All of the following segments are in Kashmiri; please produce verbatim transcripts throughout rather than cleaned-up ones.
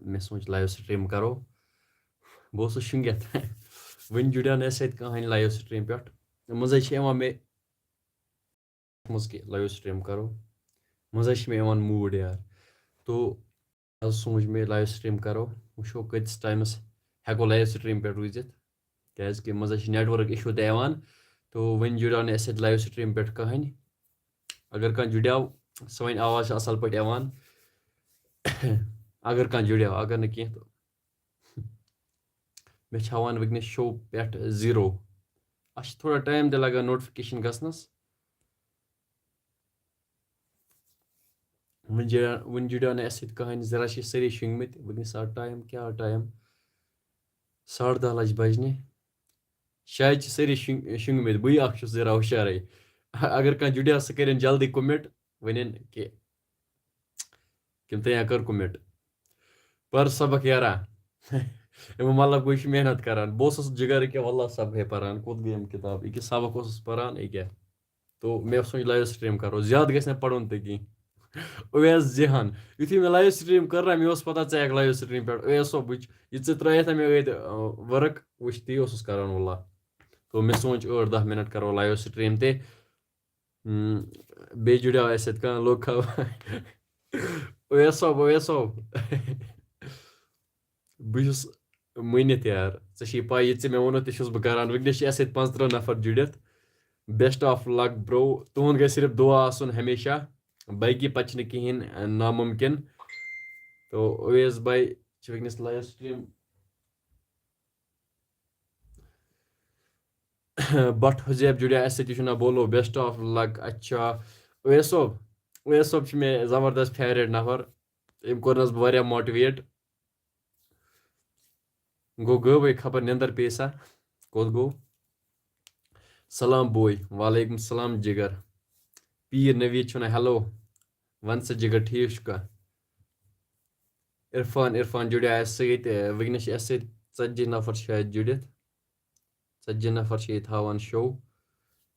مےٚ سوٗنٛچ live stream کَرو۔ بہٕ اوسُس شۄنٛگِتھ۔ وٕنہِ جُڑیو نہٕ اَسہِ سۭتۍ کٕہٕنۍ live stream پٮ۪ٹھ۔ منٛزَے چھِ یِوان مےٚ منٛز کہِ live stream کَرو۔ منٛزَے چھِ مےٚ یِوان mood یار۔ تو آز سوٗنٛچ مےٚ live stream کَرو، وٕچھو کۭتِس ٹایمَس ہٮ۪کو live stream پٮ۪ٹھ روٗزِتھ، کیٛازِکہِ منٛزَے چھِ network issue تہِ یِوان۔ تو وۄنۍ جُڑیو نہٕ اَسہِ سۭتۍ live stream پٮ۪ٹھ کٕہٕنۍ۔ اگر کانٛہہ جُڑیو، سٲنۍ آواز چھِ اَصٕل پٲٹھۍ یِوان۔ اگر کانٛہہ جُڑیو، اگر نہٕ کینٛہہ تہٕ مےٚ چھِ ہاوان وٕنکیٚنَس show پٮ۪ٹھ zero۔ اَتھ چھِ تھوڑا time تہِ لَگان notification گژھنَس۔ وٕنہِ جُڑیو، وٕنہِ جُڑیو نہٕ اَسہِ سۭتۍ کٕہٕنۍ، ذرا چھِ سٲری شۄنٛگمٕتۍ۔ وٕنکیٚنَس آو time، کیٛاہ آو time؟ ساڑٕ دَہ لَجہِ بَجنہِ۔ شاید چھِ سٲری شۄنٛگ-، شۄنٛگمٕتۍ، بٕے اَکھ چھُس ذرا ہُشارَے۔ اگر کانٛہہ جُڑیو، سُہ کٔرِنۍ جلدی comment، وَنن کہِ کِم تۄہہِ کٔر comment۔ پر سبق یارا۔ اَمیُک مطلب گوٚو، یہِ چھُ محنت کران۔ بہٕ اوسُس جِگر ییٚکیٛاہ واللہ سبقے پران، کوٚت گٔے یِم کِتاب؟ ییٚکیٛاہ سبق اوسُس پران، ییٚکیٛاہ۔ تو مےٚ سوٗنٛچ live stream کرو، زیادٕ گژھِ نہٕ پرُن تہِ کینٛہہ۔ اویس جہان، یُتھُے مےٚ live stream کٔر نا، مےٚ اوس پتہ ژٕ ہٮ۪کھ live stream پٮ۪ٹھ۔ اویس صٲب، وٕچھ، یہِ ژےٚ ترٛٲیِتھ نا مےٚ أتھۍ، آ، work، وٕچھ، تی اوسُس کران واللہ۔ تو مےٚ سوٗنٛچ ٲٹھ دَہ minute کرو live stream تہِ۔ ہم، بیٚیہِ جُڑیو اَسہِ سۭتۍ کانٛہہ لوٚگ خبر۔ اویس صٲب، اویس صٲب۔ بہٕ چھُس مٲنِتھ یار، ژےٚ چھے پَے، یہِ ژےٚ مےٚ ووٚنُتھ، تہِ چھُس بہٕ کران۔ وٕنکیٚنَس چھِ اَسہِ سۭتۍ پانٛژترٕٛہ نفر جُڑِتھ۔ Best of luck bro، تُہُنٛد گژھِ صرف دُعا آسُن ہمیشہ، باقی پَتہٕ چھِنہٕ کِہیٖنۍ نامُمکِن۔ تو اویس بھائی چھِ وٕنکیٚنَس live stream۔ بٹ حزیب جُڑیا اَسہِ سۭتۍ، یہِ چھُ نہ بولو، best of luck۔ اچھا، اویس صٲب، اویس صٲب چھُ مےٚ زبردست favourite نفر، أمۍ کوٚرنَس بہٕ واریاہ motivate۔ گوٚو غٲبٕے، خبر نٮ۪نٛدٕر پیٚیہِ سا، کوٚت گوٚو؟ سلام بوے، وعلیکم السلام جِگر۔ پیٖر نوید چھُ نہ hello، وَن سا جِگر ٹھیٖک چھُکھا؟ عرفان، عرفان جُڑیا اَسہِ سۭتۍ، وٕنکیٚنَس چھِ اَسہِ سۭتۍ ژَتجی نفر شاید جُڑِتھ۔ ژَتجی نفر چھِ ییٚتہِ ہاوان show۔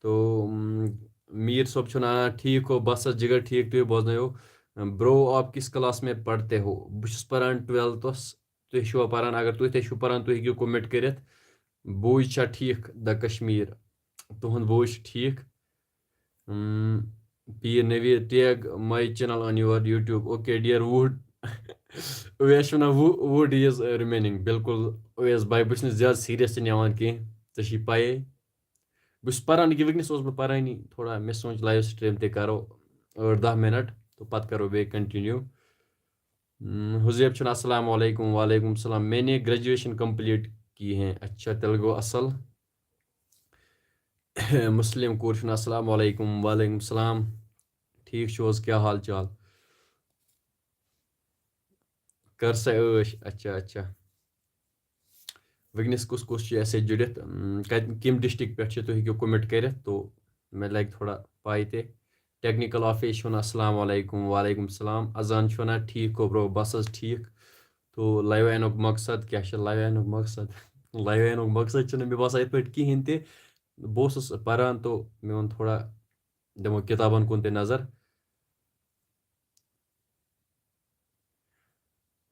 تو، م، میٖر صٲب چھُ وَنان، "ٹھیٖک ہو، بس حظ جِگر ٹھیٖک، تُہۍ بوزنٲیِو۔ برو، آپ کس کلاس میں پڑھتے ہو؟" بہٕ چھُس پران twelfthس۔ تُہۍ چھِوا پران؟ اگر تُہۍ تہِ چھِو پران، تُہۍ ہیٚکِو comment کٔرِتھ۔ بوے چھا ٹھیٖک؟ The Kashmir۔ تُہُنٛد بوے چھُ ٹھیٖک۔ اۭں، پیٖر Naveed tag my channel on your YouTube۔ Okay dear wood۔ Owais چھُ وَنان، "Wo-, wood is remaining۔" بِلکُل اویس بھائی، بہٕ چھُس نہٕ زیادٕ serious تہِ نِوان کینٛہہ، ژےٚ چھے پَیی۔ بہٕ چھُس پَران، ییٚکیٛاہ وٕنکیٚنَس اوسُس بہٕ پَرٲنی تھوڑا، مےٚ سوٗنٛچ live stream تہِ کَرو ٲٹھ دَہ minute تہٕ پَتہٕ کَرو بیٚیہِ continue۔ اۭں، حُزیب چھُنہٕ، "السلام علیکم۔" وعلیکم السلام۔ میں نے graduation complete کی ہے۔ اچھا، تیٚلہِ گوٚو اَصٕل۔ مسلم کوٗر چھُنہٕ، "السلام علیکم۔" وعلیکم السلام۔ ٹھیٖک چھِو حظ؟ کیٛاہ حال چال؟ کر سا عٲش۔ اچھا، اچھا۔ وٕنکیٚنَس کُس کُس چھُ اَسہِ سۭتۍ جُڑِتھ؟ اۭں، کَتہِ، کَمہِ district پٮ۪ٹھ چھِ؟ تُہۍ ہیٚکِو comment کٔرِتھ، تو مےٚ لَگہِ تھوڑا پَے تہِ۔ Technical Office چھُ وَنان، "السلام علیکم۔" وعلیکم السلام۔ اذان چھُ وَنان، "ٹھیٖک گوٚو bro؟" بَس حظ ٹھیٖک۔ تو live یِنُک مقصد کیٛاہ چھُ؟ Live یِنُک مقصد، live یِنُک مقصد چھُنہٕ مےٚ باسان یِتھ پٲٹھۍ کِہیٖنۍ تہِ۔ بہٕ اوسُس پَران، تو مےٚ ووٚن تھوڑا دِمو کِتابَن کُن تہِ نظر۔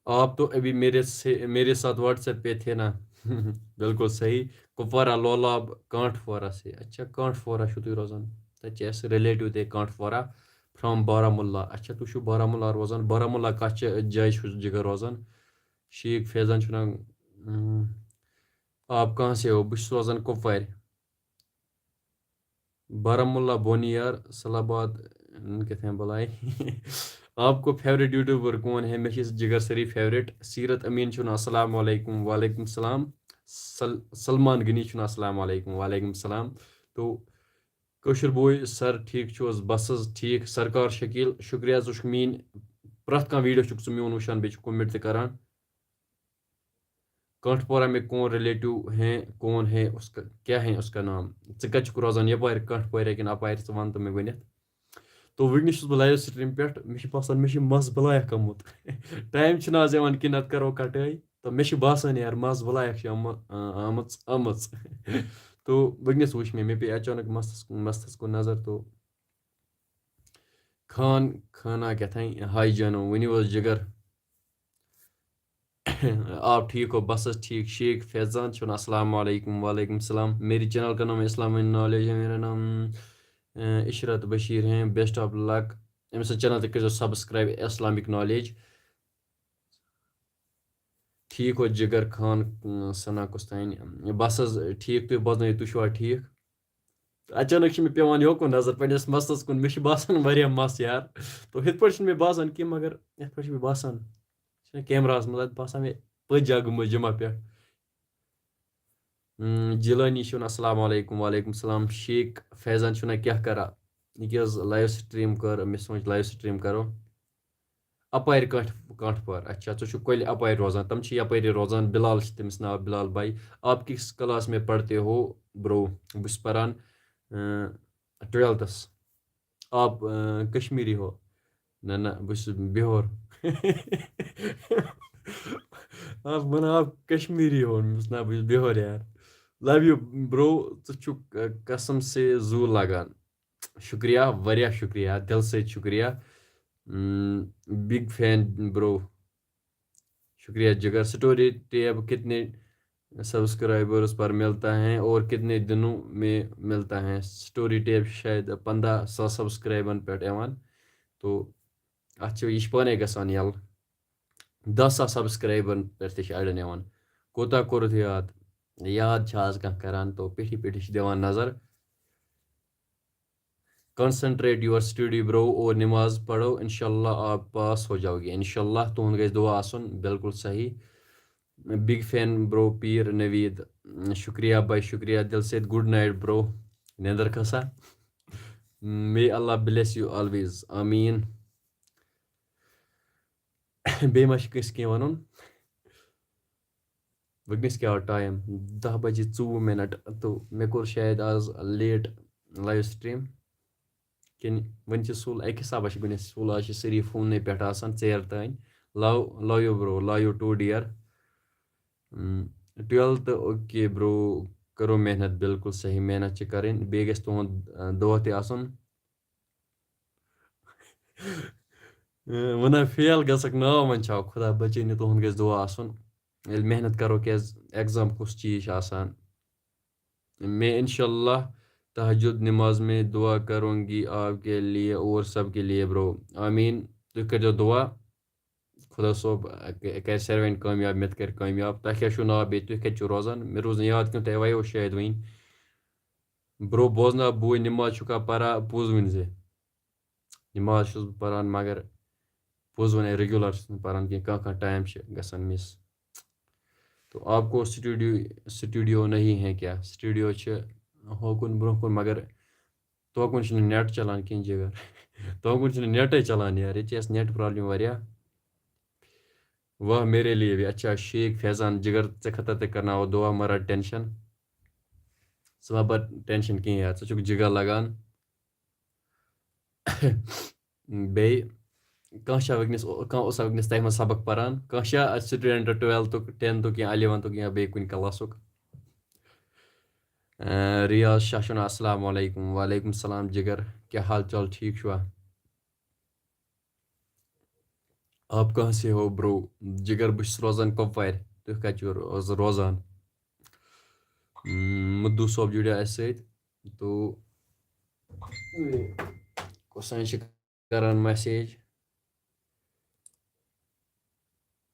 آپ تو ابھی میرے سے، میرے ساتھ WhatsApp پہ تھے نا؟ بِلکُل صحیح۔ کُپوارہ لولاب کانٛٹھ پورہ سے۔ اچھا، کانٛٹھ پورہ چھُو تُہۍ روزان؟ تَتہِ چھِ اَسہِ relative تہِ کانٛٹھ پورہ from بارہمولہ۔ اچھا، تُہۍ چھِو بارہمولہ روزان۔ بارہمولہ کَتھ چھِ جایہِ چھُو جِگر روزان؟ شیخ فیضان چھُ ناو۔ اۭں۔ آپ کہاں سے ہو؟ بہٕ چھُس روزان کُپوارِ۔ بارہمولہ، بونیار، سلام آباد، اۭں، کتھ ہیں بلاے۔ آپ کو favourite YouTuber کون ہے؟ مےٚ چھِ جِگر سٲری favourite۔ سیرت امیٖن چھُ وَنان، "السلام علیکم۔" وعلیکم السلام۔ سل-، سلمان غنی چھُ وَنان، "السلام علیکم۔" وعلیکم السلام۔ تو کٲشُر بوے sir، ٹھیٖک چھُو حظ؟ بس حظ ٹھیٖک۔ سرکار شکیٖل، شُکریہ، ژٕ چھُکھ میٛٲنۍ پرٛٮ۪تھ کانٛہہ video چھُکھ ژٕ میون وٕچھان، بیٚیہِ چھُکھ comment تہِ کران۔ کانٛٹھ پورہ میں کون relative ہیں، کون ہے اس کا، کیا ہے اس کا نام؟ ژٕ کَتہِ چھُکھ روزان، یَپارِ کانٛٹھ پورہ کِنہٕ اَپارِ؟ ژٕ وَن تہٕ مےٚ گۄڈٕنٮ۪تھ۔ تو وٕنکیٚنَس چھُس بہٕ live stream پٮ۪ٹھ، مےٚ چھُ باسان مےٚ چھُ مَس بٕلایَکھ آمُت۔ Time چھُنہٕ آز یِوان کِہیٖنۍ، نَتہٕ کَرو کَٹٲے۔ تو مےٚ چھُ باسان یار، مَس بٕلایَکھ چھِ آمُت، آ-، آمٕژ، آمٕژ۔ تو وٕنکیٚنَس وٕچھ مےٚ، مےٚ پیٚیہِ اچانک مَستَس، مَستَس کُن نظر۔ تو خان خانہ کیٛاہ تھانۍ، hi جانو، ؤنِو حظ جِگر۔ آپ ٹھیک ہو؟ بس حظ ٹھیک۔ شیخ فیضان چھُ ونان، السلام علیکم۔ وعلیکم السلام۔ میری چینل کا نام اسلام نالج ہے، میرا نام، اے، عشرت بشیر ہے۔ Best of luck. أمۍ سٕنٛز چینل تہِ کٔرزیو سبسکرائب، اسلامک نالج۔ ٹھیک ہو جگر خان، اۭں، ثنا کُس تانۍ؟ بس حظ ٹھیک، تُہۍ بوزنٲیِو، تُہۍ چھِوا ٹھیک؟ اچانک چھِ مےٚ پٮ۪وان یوکُن نظر پنٛنِس مستس کُن، مےٚ چھِ باسان واریاہ مس یار۔ تو ہُتھ پٲٹھۍ چھُنہٕ مےٚ باسان کینٛہہ، مگر یَتھ پٲٹھۍ چھُ مےٚ باسان، چھُنہ کیمراہس منٛز اَتہِ باسان مےٚ پٔتۍ جا گٔمٕژ جمعہ پٮ۪ٹھ۔ اۭں، جیلانی چھُ وَنان، السلام علیکم۔ وعلیکم السلام۔ شیخ فیضان چھُ وَنان، کیٛاہ کرا؟ یہِ کیٛاہ حظ لایِو سٹریٖم کٔر؟ مےٚ سوٗنٛچ لایِو سٹریٖم کرو۔ اپارِ کانٛٹھ-، کانٛٹھ پار۔ اچھا، ژٕ چھُکھ کۄلہِ اپارِ روزان۔ تِم چھِ یپٲری روزان۔ بلال چھِ تٔمِس ناو، بلال بھائی۔ آپ کس کلاس میں پڑھتے ہو برو؟ بہٕ چھُس پران، اۭں، ٹُویلتھس۔ آپ، اۭں، کشمیری ہو؟ نہ، نہ، بہٕ چھُس بِہور۔ آپ وَنان، آپ کشمیری ہو؟ مےٚ دوٚپُس، نہ، بہٕ چھُس بِہور یار۔ Love you bro، ژٕ چھُکھ، اۭں، قسم سے زوٗ لگان۔ شُکریہ، واریاہ شُکریہ، دِلہٕ سۭتۍ شُکریہ۔ اۭں، big fan bro۔ شُکریہ جگر۔ سٹوری ٹیب کتنے سبسکرائبرز پر ملتا ہے اور کتنے دنوں میں ملتا ہے؟ سٹوری ٹیب چھِ شاید پنٛداہ ساس سبسکرائبرن پٮ۪ٹھ یِوان۔ تو اَتھ چھِ، یہِ چھِ پانَے گژھان یَلہٕ۔ دَہ ساس سبسکرائبرن پٮ۪ٹھ تہِ چھِ اَڑٮ۪ن یِوان۔ کوٗتاہ کوٚرُتھ یاد؟ یاد چھِ آز کانٛہہ کران، تو پیٚٹھی پیٚٹھی چھِ دِوان نظر۔ Concentrate your study bro اور نماز پڑھو، انشاءاللہ آپ پاس ہو جاؤ گے۔ انشاءاللہ تُہُنٛد گژھِ دُعا آسُن، بالکل صحیح۔ Big fan bro پیٖر نوید۔ شُکریہ بھائی، شُکریہ دِل سۭتۍ۔ Good night bro۔ نیٚنٛدٕر کھسا۔ May Allah bless you always۔ آمیٖن۔ بیٚیہِ ما چھُ کٲنٛسہِ کینٛہہ وَنُن؟ وٕنکیٚنَس کیٛاہ آو ٹایم؟ دَہ بجے ژوٚوُہ مِنَٹ۔ تہٕ مےٚ کوٚر شاید آز لیٹ لایِو سٹریٖم۔ کِنہٕ وۄنۍ چھِ سُل، اَکہِ حسابہٕ چھِ گۄڈٕنٮ۪تھ سُل، آز چھِ سٲری فونٕے پٮ۪ٹھ آسان ژیر تام۔ Love، love you bro، love you too dear۔ Twelfth, okay برو، کٔرٕو محنت، بالکل صحیح محنت چھِ کَرٕنۍ۔ بیٚیہِ گژھِ تُہُنٛد، آ، دۄہ تہِ آسُن۔ وَنان فیل گژھکھ نا، وۄنۍ چھا خۄدا بَچٲیِن، تُہُنٛد گژھِ دُعا آسُن۔ ییٚلہِ محنت کَرو، کیٛازِ ایگزام کُس چیٖز چھُ آسان؟ میں انشاءاللہ تہجد نماز میں دعا کروں گی آپ کے لیے اور سب کے لیے برو۔ آمیٖن۔ تُہۍ کٔرۍزیو دُعا۔ خۄدا صٲب، اَ، کَرِ ساروِیَن کامیاب، مےٚ تہِ کَرِ کامیاب۔ تۄہہِ کیٛاہ چھُو ناو بیٚیہِ؟ تُہۍ کَتہِ چھِو روزان؟ مےٚ روٗز نہٕ یاد کینٛہہ، تۄہہِ وَیو شاید وٕنۍ۔ برو بوزناو بوے، نماز چھُکھا پَران؟ پوٚز ؤنۍ زِ۔ نماز چھُس بہٕ پَران، مگر پوٚز وَنے regular چھُس نہٕ پَران کینٛہہ، کانٛہہ کانٛہہ ٹایم چھِ گژھان مِس۔ تو آپ کو سٹوڈیو، سٹوڈیو نہیں ہے کیا؟ سٹوڈیو چھِ ہوکُن برونٛہہ کُن، مگر توکُن چھُنہٕ نیٹ چلان کینٛہہ جگر۔ توکُن چھُنہٕ نیٹٕے چلان یار، ییٚتہِ چھِ اَسہِ نیٹ پرابلم واریاہ۔ واہ میرے لیے بھی۔ اچھا شیخ فیضان جگر، ژےٚ خٲطرٕ تہِ کرناوو دعا، مہ رٹ ٹینشن۔ ژٕ مہ بر ٹینشن کینٛہہ یار، ژٕ چھُکھ جگر لگان۔ بیٚیہِ کانٛہہ چھا وٕنکیٚنَس، کانٛہہ اوسا وٕنکیٚنَس تۄہہِ منٛز سبق پران؟ کانٛہہ چھا سٹوڈنٹ ٹُویلتھُک، ٹینتھُک یا الیونتھُک یا بیٚیہِ کُنہِ کلاسُک؟ اے، ریاض شاہ چھُ وَنان، السلام علیکم۔ وعلیکم السلام جگر، کیٛاہ حال چال، ٹھیٖک چھُوا؟ آپ کہاں سے ہو برو؟ جگر، بہٕ چھُس روزان کۄپوارِ۔ تُہۍ کَتہِ چھِو روز-، روزان؟ مم، مدو صٲب جُڑیو اَسہِ سۭتۍ۔ تو کۄس تام چھِ کران میسیج۔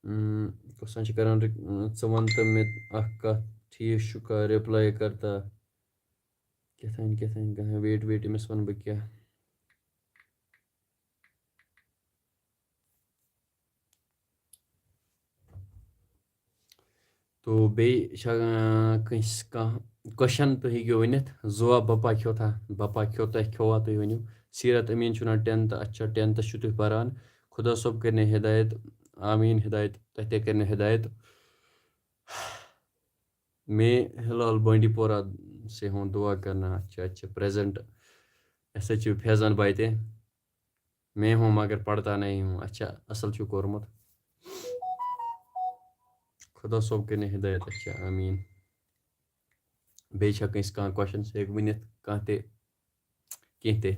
مم، کۄس تام چھِ کران رِک-، ژٕ وَن تہٕ مےٚ اَکھ کَتھ، ٹھیٖک چھُکھا، reply کرتا؟ کیٛاہ تام، کیٛاہ تام، کیٛاہ تام، wait، wait، أمِس وَنہٕ بہٕ کیٛاہ۔ تو بیٚیہِ چھا، آ، کٲنٛسہِ کانٛہہ question تُہۍ ہیٚکِو ؤنِتھ؟ زُوا بَپا کھیوٚو تھا؟ بَپا کھیوٚو، تۄہہِ کھیوٚوا، تُہۍ ؤنِو۔ سیٖرت أمیٖن چھُ وَنان، ٹینتھ، اچھا، ٹینتھَس چھُو تُہۍ پَران۔ خۄدا صٲب کٔرِنَے ہدایت، آمیٖن ہدایت، تۄہہِ تہِ کٔرِنَے ہدایت۔ میں ہلال بانڈی پورہ سے ہوں، دعا کرنا۔ اچھا، اچھا، present۔ اَسہِ حظ چھِ فیضان بھائی تہِ۔ میں ہوں مگر پڑھتا نہیں ہوں۔ اچھا، اصل چھُ کوٚرمُت۔ خدا صٲب کٔرِنَے ہدایت۔ اچھا، آمیٖن۔ بیٚیہِ چھا کٲنٛسہِ کانٛہہ question، سُہ ہیٚکہِ ؤنِتھ کانٛہہ تہِ، کینٛہہ تہِ۔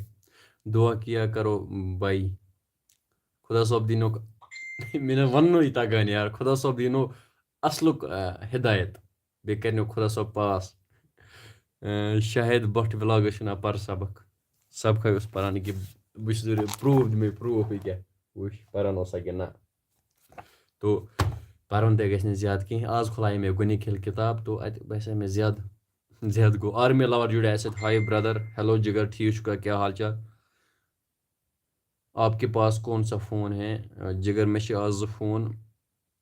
دعا کیا کرو بھائی۔ خدا صٲب دِنُک مےٚ نہٕ وَننُے تَگان یار، خۄدا صٲب دِنو اَصلُک، آ، ہدایت، بیٚیہِ کَرنو خۄدا صٲب پاس۔ آ، شاہد بٹ وِلاگَس چھُ ناو پَر سبق، سبقٕے اوس پَران، یہِ کہِ بہٕ چھُس پرٛوٗف دِمَے پرٛوٗف، یہِ کیٛاہ وٕچھ پَران اوسا کِنہٕ نہ۔ تو پَرُن تہِ گژھِ نہٕ زیادٕ کینٛہہ۔ آز کھُلایے مےٚ گۄڈٕنِکۍ کھِل کِتاب، تو اَتہِ باسیٛو مےٚ زیادٕ، زیادٕ گوٚو۔ آرمی لور جُڑے اَسہِ سۭتۍ، ہاے برٛدر، ہیلو جِگر، ٹھیٖک چھُکھا، کیٛاہ حال چال؟ آپ کے پاس کون سا فون ہے؟ جِگر، مےٚ چھِ آز زٕ فون،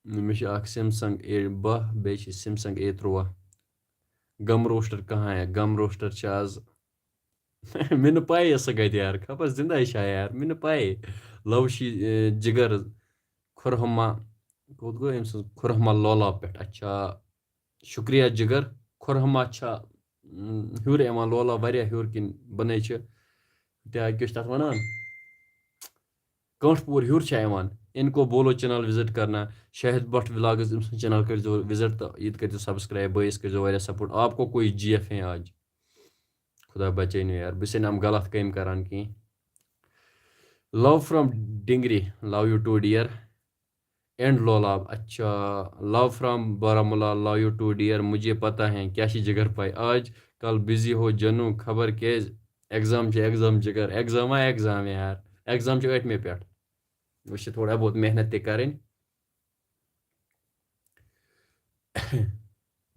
مےٚ چھِ اَکھ سیمسنگ اے باہ، بیٚیہِ چھِ سیمسنگ اے تُرٛواہ۔ گم روسٹر کہاں ہے؟ گم روسٹر چھِ آز مےٚ نہٕ پَیی سُہ کَتہِ یار، خبر زِندَے چھا یار، مےٚ نہٕ پَیی۔ لَو شی، اے، جِگر، خُرہما، کوٚت گوٚو أمۍ سٕنٛز خُرہما لولاب پٮ۪ٹھ؟ اچھا، شُکریہ جِگر۔ خُرہما چھا، م، ہیوٚر یِوان لولاب واریاہ ہیوٚر کِنۍ بَنَے چھِ؟ تہِ کیٛاہ چھِ تَتھ وَنان؟ کٲنٛٹھ پوٗر ہیوٚر چھا یِوان؟ ان کو بولو چینل وزٹ کرنا، شاہد بٹ ولاگز، أمۍ سُنٛد چینل کٔرۍزیو وزٹ تہٕ یہِ تہِ کٔرۍزیو سبسکرائب، بٲیِس کٔرۍزیو واریاہ سپورٹ۔ آپ کو کوئی جی ایف ہیں آج؟ خدا بچٲیِن یار، بہٕ چھُس نہٕ یِم غلط کامہِ کران کینٛہہ۔ Love from Dingri, love you too dear. And Lolab, اچھا، love from Baramulla, love you too dear. مجھے پتہ ہے کیا چھ جگر پائی، آج کل بزی ہو جنو، خبر کیازِ؟ ایگزام چھِ ایگزام جگر، ایگزام ہا ایگزام یار، ایگزام چھِ ٲٹھمہِ پٮ۪ٹھ۔ وۄنۍ چھِ تھوڑا بہت محنت تہِ کرٕنۍ۔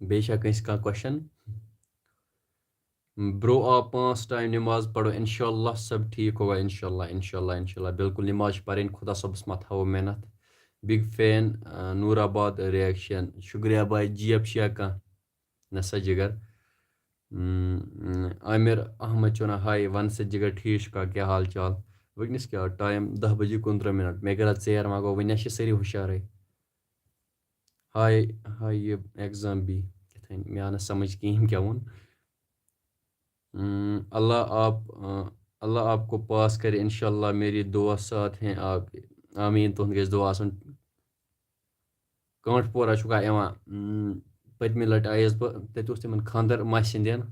بیٚیہِ چھا کٲنٛسہِ کانٛہہ کوسچن؟ برو، آپ پانٛژھ ٹائم نماز پڑھو، انشاءاللہ سب ٹھیک ہوگا، انشاءاللہ، انشاءاللہ، انشاءاللہ۔ بالکل نماز چھِ پرٕنۍ، خدا صٲبس ما تھاوو محنت۔ بگ فین، آ، نور آباد ریاکشن۔ شکریہ بھائی، جی ایف چھا کانٛہہ؟ نسا جگر۔ م، م، عامر احمد چھُ ونان، ہاے، ون سا جگر، ٹھیک چھُکھا، کیٛاہ حال چال؟ وٕنکیٚنس کیٛاہ ٹائم؟ دَہ بجے کُنترٕہ منٹ۔ مےٚ کٔر اتھ ژیر، وۄنۍ گوٚو، وٕنہِ چھِ سٲری ہُشارٕے۔ ہاے، ہاے، یہِ ایگزام بی کِتھ کٔنۍ؟ مےٚ آو نہٕ سمجھ کِہیٖنۍ کیٛاہ ووٚن۔ م، اللہ آپ، آ، اللہ آپ کو پاس کرے، انشاءاللہ میری دعا ساتھ ہیں آپ کے۔ آمین، تُہُنٛد گژھِ دعا آسُن۔ کانٛٹھ پورہ چھُکھا یِوان؟ م، پٔتمہِ لٹہِ آیس بہٕ، تتہِ اوس تِمن خانٛدر ماسہِ ہٕنٛدٮ۪ن۔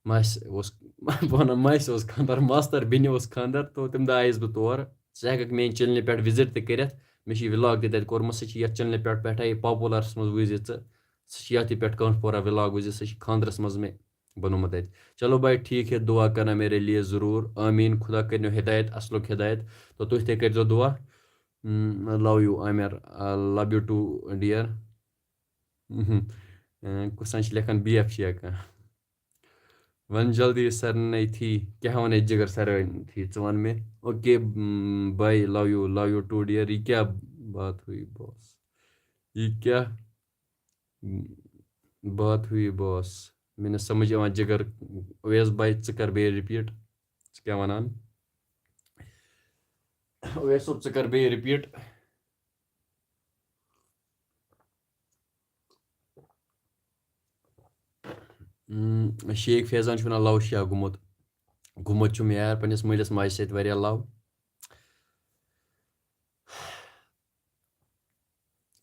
ماسہِ اوس، بہٕ ونان، ماسہِ اوس خانٛدر، ماستٕر بیٚنہِ اوس خانٛدر، تو تَمہِ دۄہ آیس بہٕ تور۔ ژٕ ہٮ۪ککھ میٛانہِ چینلہِ پٮ۪ٹھ وِزِٹ تہِ کٔرِتھ۔ مےٚ چھُ یہِ وِلاگ تہِ تَتہِ کوٚرمُت، سُہ چھُ یَتھ چینلہِ پٮ۪ٹھ، پٮ۪ٹھَے پاپولرَس منٛز وٕچھ زِ ژٕ، سُہ چھُ یَتھ تہِ پٮ۪ٹھ کانٛٹھ پورہ وِلاگ وٕچھ زِ، سُہ چھُ خانٛدرَس منٛز مےٚ بنوومُت اَتہِ۔ چلو بھائی، ٹھیٖک ہے، دعا کرنا میرے لیے ضروٗر، آمین۔ خدا کٔرِنو ہدایت، اَصلُک ہدایت۔ تو تُہۍ تہِ کٔرۍزیو دعا۔ Love you Aamir, love you too dear. کُس تام چھِ لیکھان بی ایف چھِ ہٮ۪کان۔ وَن جلدی سارنٕے تھی، کیٛاہ وَنے جِگر سارنٕے تھی، ژٕ وَن مےٚ۔ اوکے، بھائی، love you, love you too dear. یہِ کیٛاہ بات ہوئی باس؟ یہِ کیٛاہ بات ہوئی باس؟ مےٚ نہٕ سمجھ یِوان جِگر۔ اویس بھائی، ژٕ کر بیٚیہِ رِپیٖٹ، ژٕ کیٛاہ وَنان؟ اویس صٲب، ژٕ کر بیٚیہِ رِپیٖٹ۔ م، شیخ فیضان چھُ وَنان، لو شاہ گوٚمُت۔ گوٚمُت چھُم یار، پنٛنِس مٲلِس ماجہِ سۭتۍ واریاہ لو۔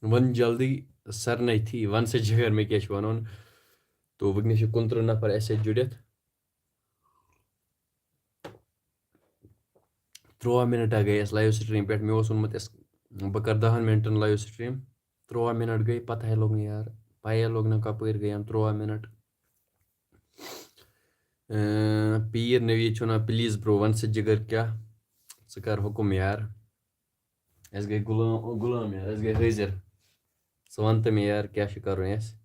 وَن جلدی سارنٕے تھی، وَن سا جِگر، مےٚ کیٛاہ چھُ وَنُن۔ تو وٕنکیٚنَس چھِ کُنترٕہ نفر اَسہِ سۭتۍ جُڑِتھ۔ تُرٛواہ مِنَٹ ہا گٔے اَسہِ لایِو سٹریٖم پٮ۪ٹھ۔ مےٚ اوس ووٚنمُت اَسہِ، بہٕ کَرٕ دَہَن مِنٹَن لایِو سٹریٖم۔ تُرٛواہ مِنَٹ گٔے، پَتہٕ ہَے لوٚگ نہٕ یار، پَیی لوٚگ نہٕ کَپٲرۍ گٔے یِم تُرٛواہ مِنَٹ۔ اۭں، پیٖر نوید چھُ وَنان، پلیٖز برو، وَن سا جِگر کیٛاہ؟ ژٕ کَر حُکُم یار۔ اَسہِ گٔے غلام، غلام یار، اَسہِ گٔے حٲضِر۔ ژٕ وَن تہٕ مےٚ یار، کیٛاہ چھُ کَرُن اَسہِ؟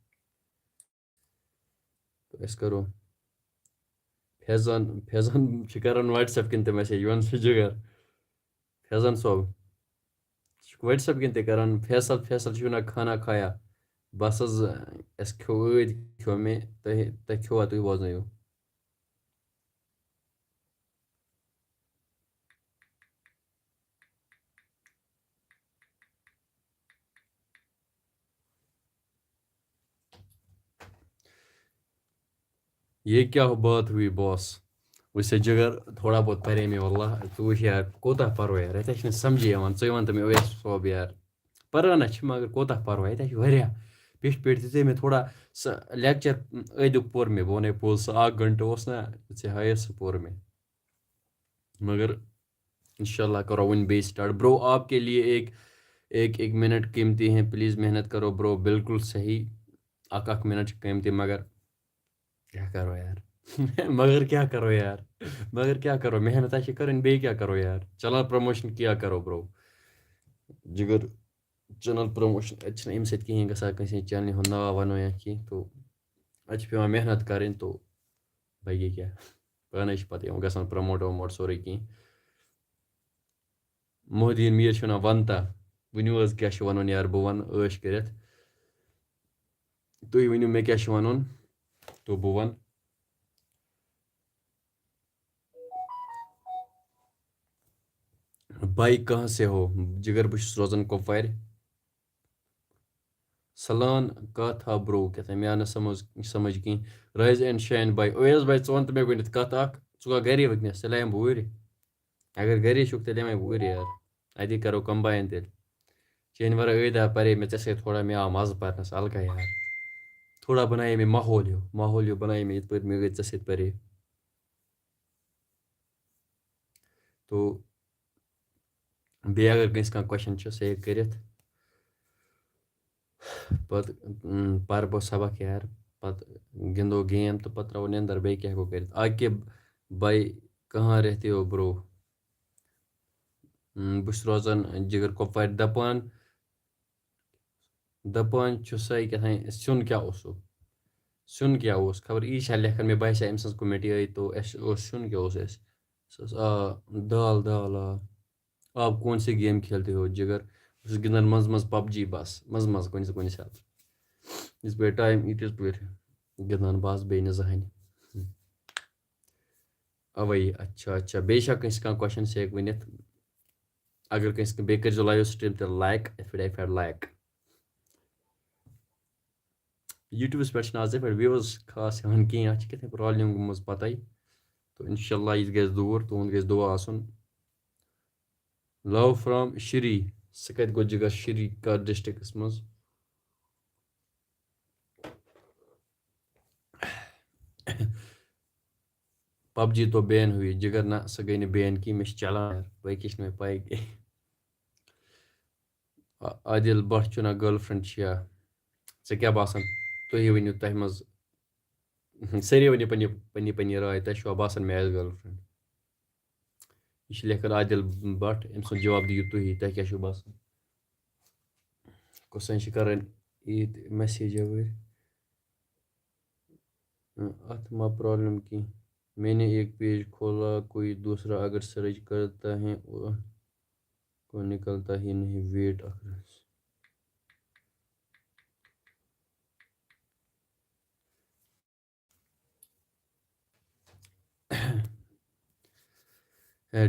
تہٕ أسۍ کَرو۔ فیضان، فیضان چھِ کَران WhatsApp کِنۍ تہِ message، وَن سا جِگر۔ فیضان صٲب، ژٕ چھُکھ WhatsApp کِنۍ تہِ کَران، فیصل، فیصل چھُ وَنان، کھانا کھایا؟ بَس حظ، اَسہِ کھیوٚو ٲدۍ، کھیوٚو مےٚ، تۄہہِ، تۄہہِ کھیوٚوا، تُہۍ بوزنٲیِو۔ یہ کیا بات ہوئی باس؟ وٕچھ سا جِگر، تھوڑا بہت پرے مےٚ واللہ۔ ژٕ وٕچھ یار، کوٗتاہ پَرو یار، اَتہِ چھِنہٕ سَمجھی یِوان۔ ژٕے وَن تہٕ مےٚ اویس صٲب یار، پَران ہا چھِ مگر کوٗتاہ پَرو؟ اَتہِ ہا چھِ واریاہ۔ پیٚٹھۍ پیٚٹھۍ دِژے مےٚ تھوڑا سُہ لیکچر، أدیُک پوٚر مےٚ، بہٕ وَنے پوٚز، سُہ اَکھ گھنٹہٕ اوس نہ، ژےٚ ہایَس سُہ پوٚر مےٚ۔ مگر انشاءاللہ کرو وۄنۍ بیٚیہِ start۔ برو، آپ کے لیے ایک ایک ایک منٹ قیمتی ہیں، پلیز محنت کرو برو۔ بالکل صحیح، اکھ اکھ منٹ چھِ قیمتی، مگر کیٛاہ کرو یار؟ مگر کیٛاہ کرو یار؟ مگر کیٛاہ کرو؟ محنت آسہِ کرٕنۍ، بیٚیہِ کیٛاہ کرو یار؟ چینل پروموشن کیٛاہ کرو برو؟ جگر، چینل پروموشن، اَتہِ چھِنہٕ اَمہِ سۭتۍ کِہیٖنۍ گژھان، کٲنٛسہِ ہِنٛز چینلہِ ہُنٛد ناو وَنو یا کینٛہہ، تو اَتہِ چھِ پٮ۪وان محنت کَرٕنۍ، تو بَگہِ کیٛاہ؟ پانَے چھِ پَتہٕ یِوان گژھان پرٛموٹ وموٹ سورُے کینٛہہ۔ محدیٖن میٖر چھِ وَنان، وَن تا، ؤنِو حظ کیٛاہ چھُ وَنُن یار، بہٕ وَنہٕ عٲش کٔرِتھ۔ تُہۍ ؤنِو مےٚ کیٛاہ چھُ وَنُن، تو بہٕ وَنہٕ۔ بھائی کہاں سے ہو؟ جگر، بہٕ چھُس روزان کۄپوارِ۔ سلان کتھ ہا برو، کیٛاہ تام مےٚ آو نہٕ سمجھ، سمجھ کینٛہہ۔ رایز اینڈ شاین بھائی، اویس بھائی، ژٕ وَن تہٕ مےٚ گۄڈٕنٮ۪تھ کَتھ اَکھ، ژٕ گوٚو گَرے وٕنکیٚنَس، تیٚلہِ یِمہٕ بہٕ اوٗرۍ۔ اگر گَرے چھُکھ، تیٚلہِ یِمَے بہٕ اوٗرۍ یار، اَتی کَرو کمباین تیٚلہِ۔ چٲنۍ وَرٲے عٲیدہ پَرے مےٚ ژےٚ سۭتۍ تھوڑا، مےٚ آو مَزٕ پَرنَس اَلگَے یار۔ تھوڑا بَنایے مےٚ ماحول ہیوٗ، ماحول ہیوٗ بَنایے مےٚ، یِتھ پٲٹھۍ مےٚ گٔے ژےٚ سۭتۍ پَرے۔ تو بیٚیہِ اگر کٲنٛسہِ کانٛہہ question چھُ، سُہ ہیٚکہِ کٔرِتھ۔ پَتہٕ، اۭں، پَرٕ بہٕ سبق یار، پَتہٕ گِنٛدو game تہٕ پَتہٕ ترٛاوو نِندٕر، بیٚیہِ کیٛاہ ہٮ۪کو کٔرِتھ؟ عاقب بھائی کہاں رہتے ہو برو؟ اۭں، بہٕ چھُس روزان جگر کۄپوارِ۔ دَپان، دَپان چھُسَے کیٛاہ تام، سیُن کیٛاہ اوسُکھ؟ سیُن کیٛاہ اوس؟ خبر یی چھا لیکھان، مےٚ باسیٛا أمۍ سٕنٛز comment یِہوٚے، تو اَسہِ اوس سیُن کیٛاہ اوس اَسہِ؟ سُہ اوس، آ، دال، دال، آ۔ آپ کون سی game کھیلتے ہو جگر؟ بہٕ چھُس گِنٛدان منٛزٕ منٛزٕ PUBG بس، منٛزٕ منٛزٕ کُنہِ ساتہٕ، کُنہِ ساتہٕ۔ یِتھ پٲٹھۍ time یی تِتھ پٲٹھۍ گِنٛدان بس، بیٚیہِ نہٕ زٕہٕنۍ۔ اَوَے، اچھا، اچھا۔ بیٚیہِ چھا کٲنٛسہِ کانٛہہ question سُہ ہیٚکہِ ؤنِتھ؟ اگر کٲنٛسہِ، بیٚیہِ کٔرۍزیو live stream تہِ like، یِتھ پٲٹھۍ، یِتھ پٲٹھۍ like۔ YouTubeس پٮ۪ٹھ چھِنہٕ آز یِتھ پٲٹھۍ views خاص یِوان کِہیٖنۍ، اَتھ چھِ کِتھ کٔنۍ problem گٔمٕژ پَتَے۔ تہٕ اِنشاء اللہ یہِ تہِ گژھِ دوٗر، تُہُنٛد گژھِ دُعا آسُن۔ Love from Shri. سُہ کَتہِ گوٚو جِگر؟ شری کَتھ districtس منٛز؟ PUBG تو ban ہوئی۔ جِگر، نہ، سۄ گٔے نہٕ ban کینٛہہ، مےٚ چھِ چَلان، باقٕے چھِنہٕ مےٚ پَے کینٛہہ۔ آ-، عادل بٹ چھُنہ girlfriend چھِیا؟ ژےٚ کیٛاہ باسان؟ تُہی ؤنِو، تۄہہِ منٛز سٲری ؤنِو پننہِ، پننہِ، پننہِ راے، تۄہہِ چھُوا باسان مےٚ آسہِ girlfriend؟ یہِ چھِ لیکھان عادل بٹ، أمۍ سُنٛد جواب دِیِو تُہی، تۄہہِ کیٛاہ چھُو باسان؟ کُس زٔنۍ چھِ کران ییٖتۍ message یَوٲرۍ؟ اَتھ ما problem کینٛہہ؟ میں نے ایک page کھولا، کوئی دوسرا اگر search کرتا ہے، وہ کو نکلتا ہی نہیں، wait اکھ۔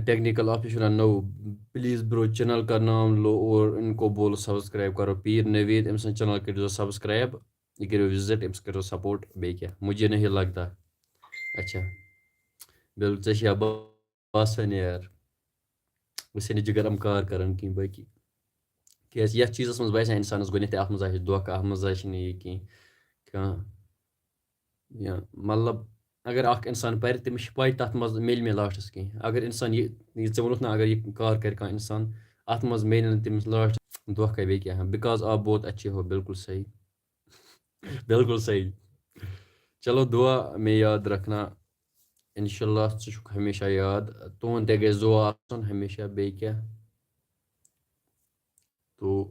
ٹیکنیکل آفس چھُ وَنان، no، please bro، channel کا نام لو اور ان کو بولو subscribe کرو۔ پیٖر نوید، أمۍ سٕنٛز channel کٔرۍزیو subscribe، یہِ کٔرِو visit، أمِس کٔرِو support، بیٚیہِ کیٛاہ، مجھے نہیں لگتا۔ اچھا، بِلکُل، ژےٚ چھےٚ باسان یار، أسۍ چھِنہٕ جِگر یِم کار کران کِہیٖنۍ باقٕے۔ کیٛازِ یَتھ چیٖزَس منٛز باسہِ اِنسانَس گۄڈٕنٮ۪تھٕے، اَتھ منٛز آسہِ دھوکہٕ، اَتھ منٛز آسہِ نہٕ یہِ کینٛہہ، کانٛہہ، یا مطلب، اگر اَکھ اِنسان پَرِ، تٔمِس چھِ پَے تَتھ منٛز میلہِ مےٚ lastس کینٛہہ۔ اگر اِنسان یہِ، یہِ ژےٚ ووٚنُتھ نہ، اگر یہِ کار کَرِ کانٛہہ اِنسان، اَتھ منٛز میلہِ نہٕ تٔمِس last دھوکَے بیٚیہِ کینٛہہ، because آپ بہت اچھے ہو۔ بِلکُل صحیح۔ بِلکُل صحیح۔ چلو، دُعا میں یاد رکھنا۔ اِنشاء اللہ ژٕ چھُکھ ہمیشہ یاد۔ تُہُنٛد تہِ گژھِ دُعا آسُن ہمیشہ، بیٚیہِ کیٛاہ۔ تو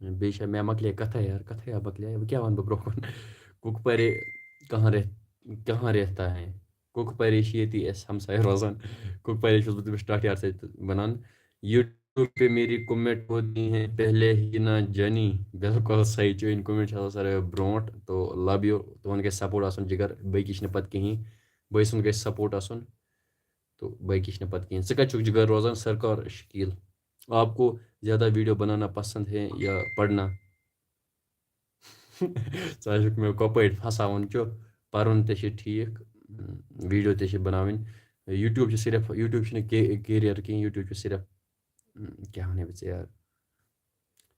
بیٚیہِ چھےٚ مےٚ مۄکلے کَتھا یار، کَتھا یا مۄکلے، وۄنۍ کیٛاہ وَنہٕ بہٕ برٛونٛہہ کُن؟ کُک پرے کہاں رہ-، کہاں رہتا ہے؟ کُک پرے چھِ ییٚتی اَسہِ ہمساے روزان۔ کُک پرے چھُس بہٕ تٔمِس ٹَٹھ یار سۭتۍ وَنان۔ YouTube پہ میری کمنٹ ہوتی ہیں پہلے ہی نہ جانی۔ بِلکُل صحیح، چٲنۍ comment چھِ آسان ساروی برونٛٹھ۔ تو love you، تُہُنٛد گژھِ support آسُن جِگر، باقٕے چھِنہٕ پَتہٕ کِہیٖنۍ۔ بٲے سُنٛد گژھِ support آسُن، تو باقٕے چھِنہٕ پَتہٕ کِہیٖنۍ۔ ژٕ کَتہِ چھُکھ جِگر روزان؟ سرکار شکیٖل، آپ کو زیادہ video بنانا پسند ہے یا پڑھنا؟ ژٕ حظ چھُکھ مےٚ کۄپٲٹھۍ پھساوُن چھُ، پَرُن تہِ چھِ ٹھیٖک، video تہِ چھِ بَناوٕنۍ۔ YouTube چھِ صرف، YouTube چھِنہٕ کے-، career کِہیٖنۍ، YouTube چھُ صرف، کیٛاہ وَنَے بہٕ ژےٚ یار؟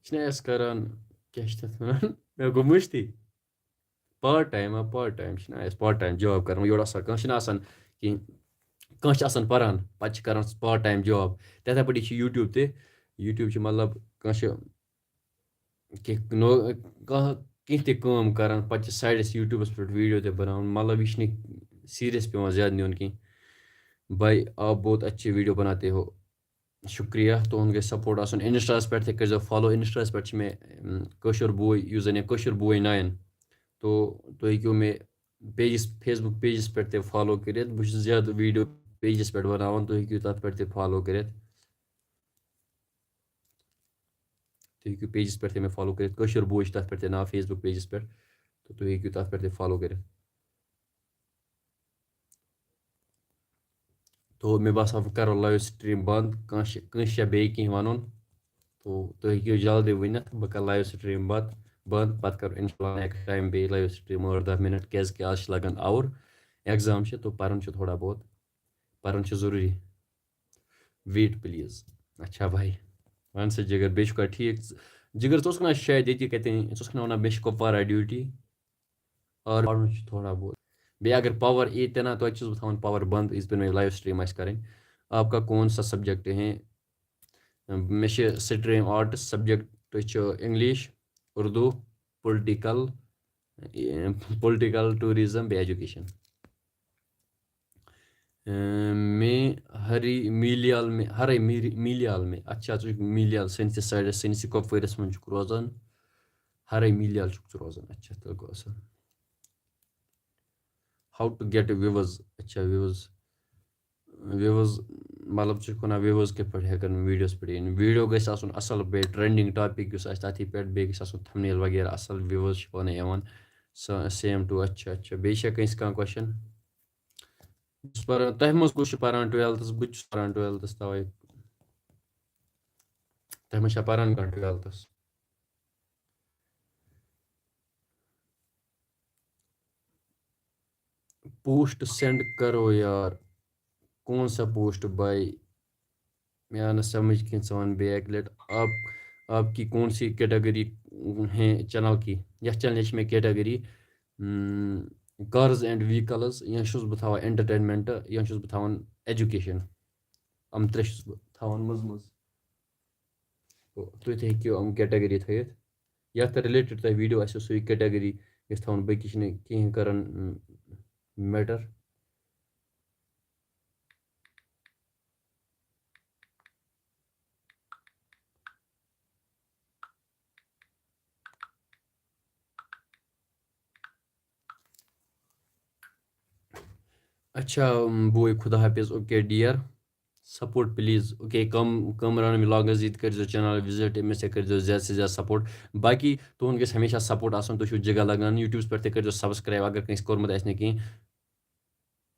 چھِنہٕ أسۍ کَران، کیٛاہ چھِ تَتھ وَنان؟ مےٚ گوٚو مٔشتٕے۔ Part time، آ، part time چھِنہٕ أسۍ part time job کَران، یورٕ آسان، کٲنٛسہِ چھِنہٕ آسان کِہیٖنۍ، کٲنٛسہِ چھِ آسان پَران، پَتہٕ چھِ کَران سُہ part time job۔ تِتھَے پٲٹھی چھِ YouTube تہِ، YouTube چھِ مطلب، کانٛہہ چھُ کینٛہہ نو کانٛہہ کینٛہہ تہِ کٲم کَران، پَتہٕ چھِ سایڈَس YouTubeَس پٮ۪ٹھ ویٖڈیو تہِ بَناوان۔ مطلب، یہِ چھِنہٕ سیٖریَس پٮ۪وان زیادٕ نیُن کینٛہہ۔ بھائی، آپ بہت اچھے ویڈیو بناتے ہو، شُکریہ۔ تُہُنٛد گژھِ سپورٹ آسُن۔ Insta-ہَس پٮ۪ٹھ تہِ کٔرۍزیو فالو۔ Insta-ہَس پٮ۪ٹھ چھِ مےٚ، اُم، کٲشُر بوے، یُس زَن یہِ کٲشُر بوے ناین۔ تو تُہۍ ہیٚکِو مےٚ پیجَس، Facebook پیجَس پٮ۪ٹھ تہِ فالو کٔرِتھ۔ بہٕ چھُس زیادٕ ویٖڈیو پیجَس پٮ۪ٹھ بَناوان، تُہۍ ہیٚکِو تَتھ پٮ۪ٹھ تہِ فالو کٔرِتھ۔ تُہۍ ہیٚکِو پیجَس پٮ۪ٹھ تہِ مےٚ فالو کٔرِتھ۔ کٲشُر بوے چھُ تَتھ پٮ۪ٹھ تہِ ناو Facebook پیجَس پٮ۪ٹھ۔ تہٕ تُہۍ ہیٚکِو تَتھ پٮ۪ٹھ تہِ فالو کٔرِتھ۔ تو مےٚ باسان، بہٕ کَرو لایِو سٹریٖم بنٛد۔ کٲنٛسہِ، کٲنٛسہِ چھا بیٚیہِ کینٛہہ وَنُن؟ تو تُہۍ ہیٚکِو جلدی ؤنِتھ، بہٕ کَرٕ لایِو سٹریٖم بنٛد، بنٛد، پَتہٕ کَرو اِنشاء اللہ نیکسٹ ٹایم بیٚیہِ لایِو سٹریٖم ٲٹھ دَہ مِنَٹ، کیٛازِکہِ آز چھِ لَگان آوُر، اٮ۪گزام چھِ، تو پَرُن چھُ تھوڑا بہت، پَرُن چھُ ضروٗری۔ Wait please۔ اچھا بھائی، وَن سا جِگر، بیٚیہِ چھُکھا ٹھیٖک؟ جِگر، ژٕ اوسُکھ نا شاید ییٚتی کَتٮ۪ن، ژٕ اوسُکھ نا وَنان مےٚ چھِ کُپوارہ ڈیوٹی؟ اور پَرُن چھُ تھوڑا بہت۔ بیٚیہِ اگر پاور یی تہِ نا، توتہِ چھُس بہٕ تھاوان پاور بنٛد، یِتھ پٲٹھۍ مےٚ لایِو سٹریٖم آسہِ کَرٕنۍ۔ آپ کا کون سا سبجیکٹ ہے؟ مےٚ چھِ سٹریٖم آرٹس، سبجیکٹ چھُ انگلش، اردو، پُلٹیکل، پُلٹیکل ٹوٗرزم بیٚیہِ ایجوکیشن۔ اۭں، میں ہری میلیال میں، ہرے میری-، میلیال میں۔ اچھا، ژٕ چھُکھ میلیال، سٲنِس یہِ سایڈس، سٲنِس یہِ کۄپوٲرِس منٛز چھُکھ روزان۔ ہرے میلیال چھُکھ ژٕ روزان۔ اچھا، تیٚلہِ گوٚو اَصٕل۔ How to get views؟ اچھا، views، views، مطلب، ژٕ چھُکھ وَنان views کِتھ پٲٹھۍ ہٮ۪کن ویٖڈیوَس پٮ۪ٹھ یِن؟ ویٖڈیو گژھِ آسُن اَصٕل، بیٚیہِ ٹرینڈنگ ٹاپِک یُس آسہِ تَتھی پٮ۪ٹھ، بیٚیہِ گژھِ آسُن تھمنیل وغیرہ اَصٕل، views چھِ پانَے یِوان۔ Same to. اچھا، اچھا، بیٚیہِ چھا کٲنٛسہِ کانٛہہ کوسچن؟ بہٕ چھُس پران، تۄہہِ منٛز کُس چھُ پران ٹُویلتھس؟ بہٕ تہِ چھُس پران ٹُویلتھس، توے۔ تۄہہِ منٛز چھا پران کانٛہہ ٹُویلتھس؟ پوسٹ سینڈ کرو یار۔ کون سا پوسٹ بھائی؟ مےٚ آو نہٕ سمجھ کینٛہہ، ژٕ وَن بیٚیہِ اَکہِ لَٹہِ۔ آپ، آپ کی کون سی کیٹیگری ہے چینل کی؟ یَتھ چینلہِ چھِ مےٚ کیٹیگری، اۭں، کارز اینڈ ویٖکلز، یا چھُس بہٕ تھاوان انٹرٹینمنٹ، یا چھُس بہٕ تھاوان ایجوکیشن۔ یِم ترٛےٚ چھُس بہٕ تھاوان منٛزٕ منٛزٕ۔ تو تُہۍ تہِ ہیٚکِو یِم کیٹیگری تھٲیِتھ۔ یَتھ رِلیٹڈ تۄہہِ ویٖڈیو آسیو، سُے کیٹیگری گژھِ تھاوُن، باقٕے چھِنہٕ کِہیٖنۍ کران، اۭں، میٹر۔ اچھا، بوے، خدا حافظ۔ Okay dear, support please. Okay, cum-, Kamran vlogs, یہِ تہِ کٔرۍزیو چینل وزٹ، أمِس تہِ کٔرۍزیو زیادٕ سے زیادٕ سپورٹ۔ باقی تُہُنٛد گژھِ ہمیشہ سپورٹ آسُن، تُہۍ چھِو جِگر لگان۔ یوٗٹیوبَس پٮ۪ٹھ تہِ کٔرۍزیو سبسکرائب اگر کٲنٛسہِ کوٚرمُت آسہِ نہٕ کِہیٖنۍ۔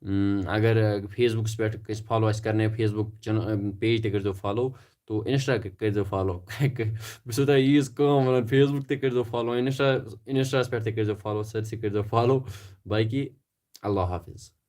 اۭں، اگر، اگر فیس بُکَس پٮ۪ٹھ کٲنٛسہِ فالو آسہِ کَرنَے، فیس بُک چَن-، اۭں، پیج تہِ کٔرۍزیو فالو، تو انسٹا کٔرۍزیو فالو۔ بہٕ چھُسو تۄہہِ ییٖژ کٲم وَنان، فیس بُک تہِ کٔرۍزیو فالو، انسٹا، انسٹاہَس پٮ۪ٹھ تہِ کٔرۍزیو فالو، سٲرسٕے کٔرۍزیو فالو۔ باقی اللہ حافظ۔